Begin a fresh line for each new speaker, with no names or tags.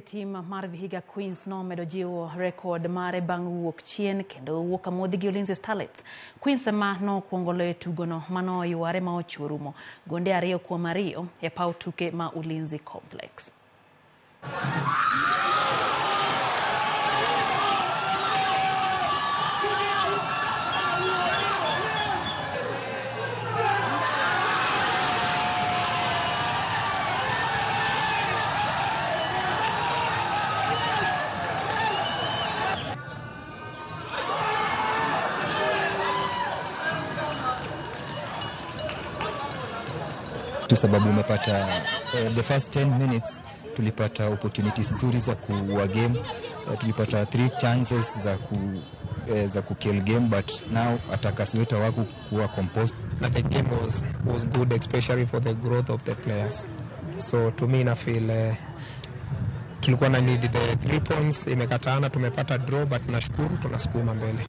Tim mar Vihiga Queens nomedo jiwo rekod mare bang' wuok chien kendo wuok amodhi gi Ulinzi Starlets. Queens ema nokwongo loyo tugono manoyware ma ochuo rumo gonde 2-2 e paw tuke ma Ulinzi Complex.
Sababu umepata the first 10 minutes tulipata opportunities nzuri za kuwa game, tulipata 3 chances za ku kill game, but now attackers wetu hawakuwa composed.
Na the game was good, especially for the growth of the players. So to me na feel tulikuwa na need the 3 points, imekataana, tumepata draw, but nashukuru tunasukuma mbele.